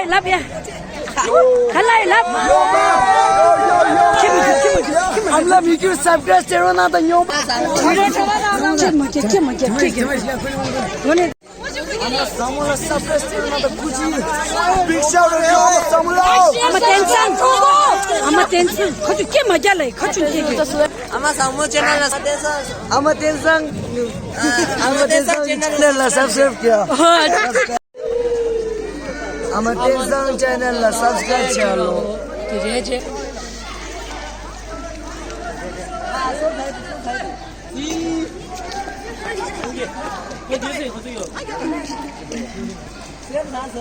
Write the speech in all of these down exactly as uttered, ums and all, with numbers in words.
ལབ་ཡ། ག་ལ་ཡི་ལབ། ཨ་མ་ལགས་མི་ཁྱོད་སབ་སི་ཀ་རབ་སྟེར་རོགས་གནང་དང་ཉོ། ཁྱེད་མ་ཁྱེད་ཁྱེད་མ་ཁྱེད་ཁྱེད་ཁྱེད་ངོ་ནས། ཨ་མ་བཟང་མོ་ལ་སབ་སི་ཀ་རབ་སྟེར་རོགས་གནང་དང་ཐུགས་རྗེ་ཆེ། བིག་ཤོ་ཊ་ཨའུཊ་ཡོད། ཨ་མ་བཟང་མོ་ལ། ཨ་མ་བསྟན་བཟང་། ཨ་མ་བསྟན་བཟང་ཁ་ཆུ་ཁྱེད་མ་རྒྱ་ལ་ཁ་ཆུ་ཁྱེད་ཀྱི། ཨ་མ་བཟང་མོ་ཆེ་ནལ་ལ་སབ་སི་ཀ་རབ། ཨ་མ་བསྟན་བཟང་། ཨ་མ་བསྟན་བཟང་ཆེ་ནལ་ལ་སབ་སི་ཀ་རབ་རྒྱག། ཨ་མ་བསྟན་བཟང་ཆེ་ནལ་ལ་སབ་སི་ཀ་རབ་བྱས་ལོ། དེ་རེད་ཅེ།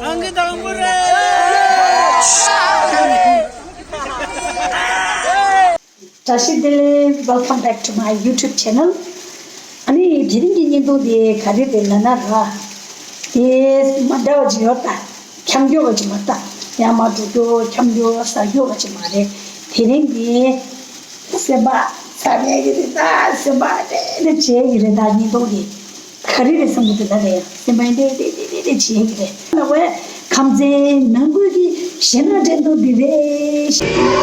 ཨང་ཀི་དང་པོ་རེད། བཀྲ་ཤིས་བདེ་ལེགས། Welcome back to my YouTube channel. ཨ་ནི་དེ་རིང་གི་བརྙན་ཐུང་དེ་ག་རེ་རེད་ལབ་ན་ར། དེ་མ་འདྲ་བ་ཅིག་ཡོད་ད། འཁྱམ་རྒྱུ་བ་ཅིག་མ་རེད་ད། ཡར་མར་འགྲོ་རྒྱུ་འཁྱམ་རྒྱུ་ཟ་རྒྱུ་བ་ཅིག་མ་རེད། དེ་རིང་གི་སེམས་པ་ཚ་ནས་ཀྱི་རེད་ད། སེམས་པ་དེ་ནས་བྱས་ཀྱི་རེད་ད། བརྙན་ཐུང་དེ། ག་རེ་རེད་བསམ་གྱི་འདུག་ད་དེ་ཡང་སེམས་པ་འདྲེ་འདྲེ་འདྲེ་འདྲེ་འདྲེ་བྱེད་ཀྱི་རེད། ལ་བས་ཁམས་ཚན་ནང་ཁུལ་གྱི་གཞས་སྣ་འགྲན་བསྡུར་འདི་རེད།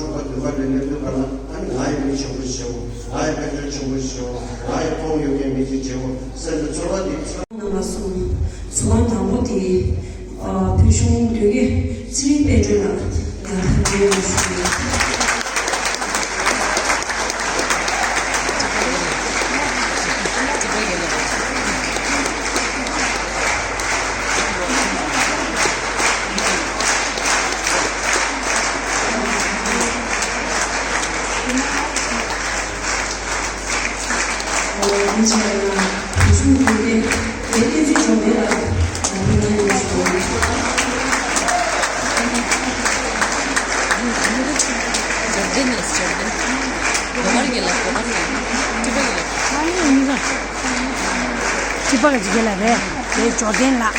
ཁོ་བདུན་པ་ལས་སླེབས་དུས་ག་ལ་ཨ་ནི་ང་ཡི་མི་ཆེན་པོ་ཞིག་བྱེད་དགོས། ང་ཡི་དཔལ་འབྱོར་ཆེན་པོ་ཞིག་བྱེད་དགོས། ང་ཡི་ཕོགས་ཡོད་མཁན་མི་ཞིག་བྱེད་དགོས་སེམས་ཀྱི་ཚོར་བ་དེ། རྣམས་ལ་གསུངས། ཟུར་ཁང་དང་པོ་དེ་ཨ་བོད་གཞུང་དོན་གཅོད་ཚེ་རིང་དཔལ་སྒྲོན་ལགས་ལ་ཕུལ་རྒྱུ་ཞུ་གི་ཡོད། ཁྱི་པ་ག་ཅི་གེ་ལ་རེད། དེ་འབྱོར་ལྡན་ལགས།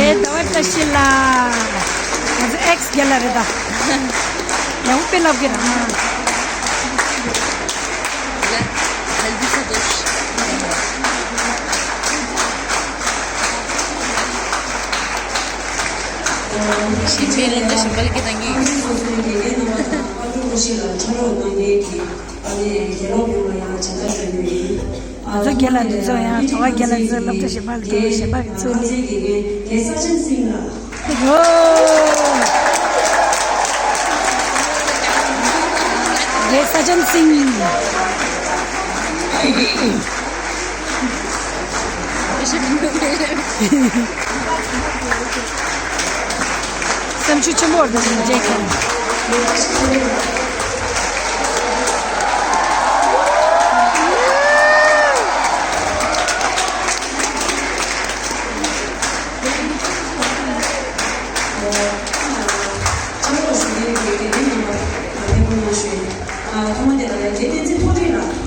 ཨེ་ཟླ་བ་བཀྲ་ཤིས་ལགས། ང་ཚོ་ཨེག་སི་རྒན་ལགས་རེད་ད། ཡག་པོ་དཔེ་ལབ་ཀྱི་རེད། ང་ཚོ་རྒན་ལགས་འདི་ཚོ་ཡང་གྲྭ་པ་རྒན་ལགས་འདི་ཚོ་ཡང་སློབ་གྲྭ་གཞན་པ་གི་ཚོས་ལབ་གྲྭ་གཞན་པ་གི་ཚོས་ལས། རྒན་ས་ཆེན་སིང་ལགས། རྒན་ས་ཆེན་སིང་། བསམ་ཚུལ་ཆེན་པོ་བར་དུ་འགྲེལ་མཁན། ཕྱག་རོགས་ཞུ་མཁན་གྱི་དགེ་རྒན་རྣམ་པ་ཕེབས་སྒུག་གནང་ཞུ་ཡིན། ཐོག་མ་དེ་ལ་ཡང་དགེ་བསྟན་འཛིན་ཕོ་བྲང་ལགས།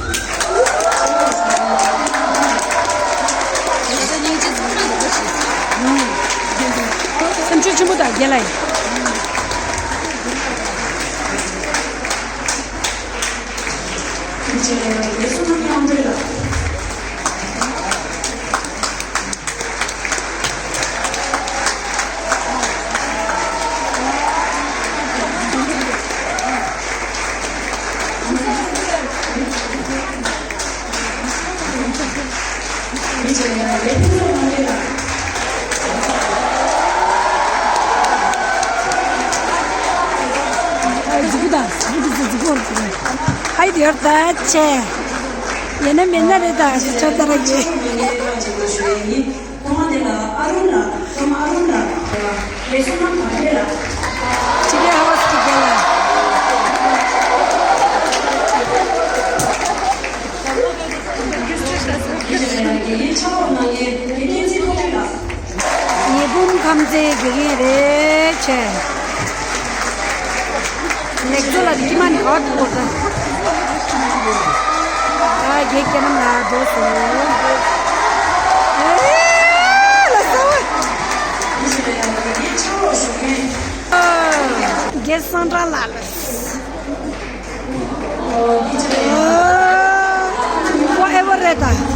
བསམ་ཚུལ་ཆེན་པོ་དང་རྒན་ལགས་ཡིན། ཐུགས་རྗེ་ཆེ། བསོད་ནམས་དབང་སྒྲོན་ལགས། ཨ་ཙི་ཙི་ཙི་ཙི་ཧའི་དེ་ཡོད་ད་ཆེ། ཡིན་ན་མིན་ན་རེད་ད་ཆེ་ཆོ་ད་ར་གི། ཐོག་མ་དེ་ལ་ཨ་རུན་ལགས། ཐོག་མ་ཨ་རུན་ལགས། ལས་བསོད་ནམས་དར་སྤེལ་ལགས། ཅི་གེ་ཧ་བ་སི་ཀི་རྒན་ལགས། དགེ་རྒན་ཕྱག་རོགས་གནང་མཁན་དགེ་རྒན་ཚེ་ཕོ་བྲང་ལགས། ཉི་འབུམ་ཁམས་ཚན་དགེ་རྒན་རེད་ཆེ། ལེགས་ཚོ་ལ་རིག་མ་ནི་ཧོ་ཏུ་གོ་ས། ཨ་རྒྱལ་སྐྱེ་ནམ་ལ་འགྲོ་སོང་། ཨེ་ལ་ས་བ། རྒྱལ་སང་དྲག་ལ་ལ། ཨ་ཁོ་ཨེ་བ་རེད་ད།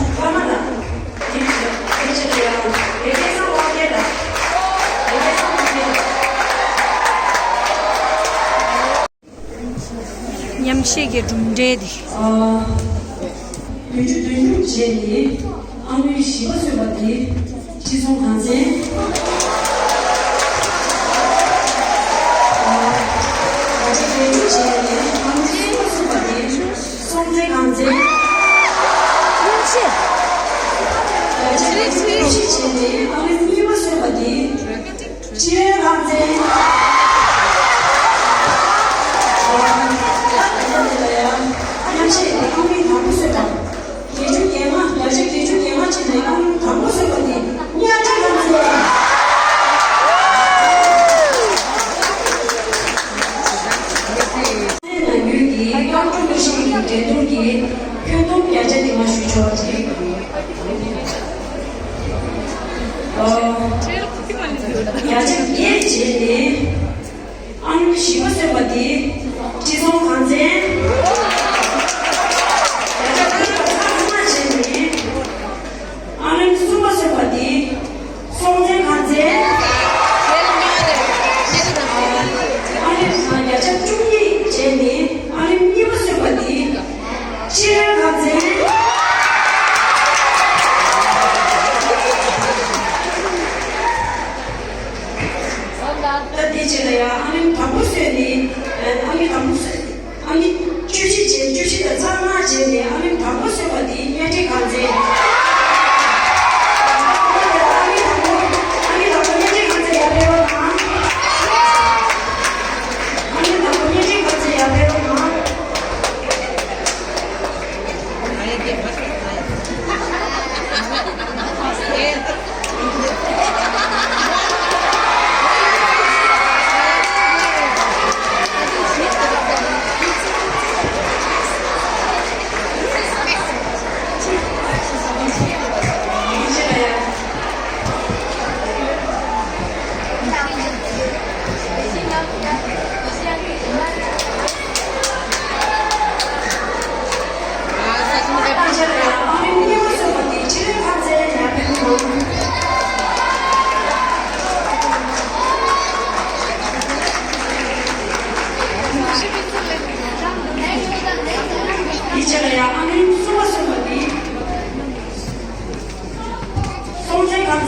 ཉམས་བཞེས་ཀྱི་གྲུབ་འབྲས་དེ། བོད་ཀྱི་དོན་གྲུབ་བྱས་ནས་ཨ་མའི་བཞི་པ་གསོས་པ་དེ་ཁྲི་སྲོང་གངས་ཅན། བོད་ཀྱི་དོན་གྲུབ་བྱས་ནས་ཨ་མའི་གསུམ་པ་གསོས་པ་དེ་སྲོང་བཙན་གངས་ཅན། སྙུང་གཞི། བོད་ཀྱི་དོན་གྲུབ་བྱས་ནས་ཨ་མའི་གཉིས་པ་གསོས་པ་དེ། ཆེས་ལྷག་འཛིན། ཉམས་བཞེས་ལས་ཁང་མི་དང་པོ་གསོས་པ། བརྒྱད་ཅུ་གྱ་ལྔ། བརྒྱ་ཆ་བརྒྱད་ཅུ་གྱ་ལྔ་ཅན་ལས་ཁང་མི་དང་པོ་གསོས་པ་དེ་གཉའ་ཁྲི་ལྷག་འཛིན། ནང་ཡུལ་གྱི་ཀང་ཀྲོའུ་ཀྲུའུ་ཞི་གི་འགྲན་བསྡུར་གྱི་ཁྱོན་བསྡོམས་བརྒྱ་ཆ་དེ་མ་ཞུས་ཆོག་ཅིག་བརྒྱ་ཆ་བརྒྱད་བྱས་ཏེ། ཨང་བཞི་པ་གསོས་པ་དེ་ཁྲི་སྲོང་གངས་ཅན། བརྒྱ་ཆ་བདུན་དང་ཚེག་ལྔ་བྱས་ནས་ཨང་གསུམ་པ་གསོས་པ།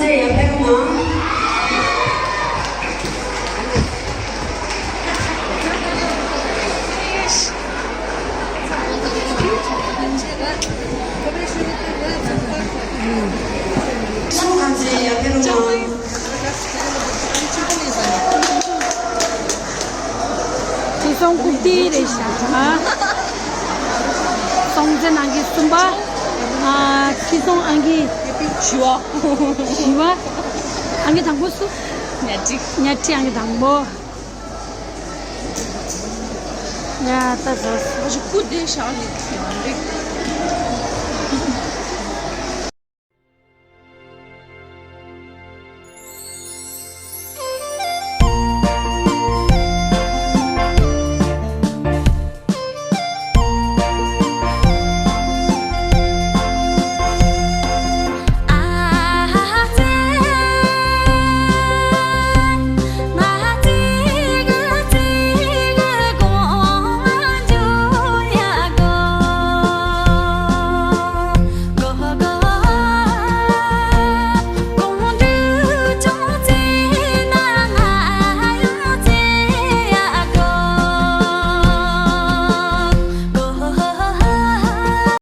ཡར་ཕེབས་རོགས་གནང་། ཚོགས་ཁང་ཚན་ཡར་ཕེབས་རོགས་གནང་། ཁྲི་སྲོང་སྐུ་བདེ་རེད་ཤག་ཨ། སྲོང་བཙན་ཨང་ཀི་གསུམ་པ། ཨ། ཁྲི་སྲོང་ཨང་ཀི་བཞི་བ། བཞི་བ། ཨང་ཀི་དང་པོ་སུ། ཉ་ཁྲི། ཉ་ཁྲི་ཨང་ཀི་དང་པོ། ཡ་ད་བཟོ། ཨ་ཞིག་སྐུ་བདེ་ཤག་ནི་ཁྱོད་རང་རིག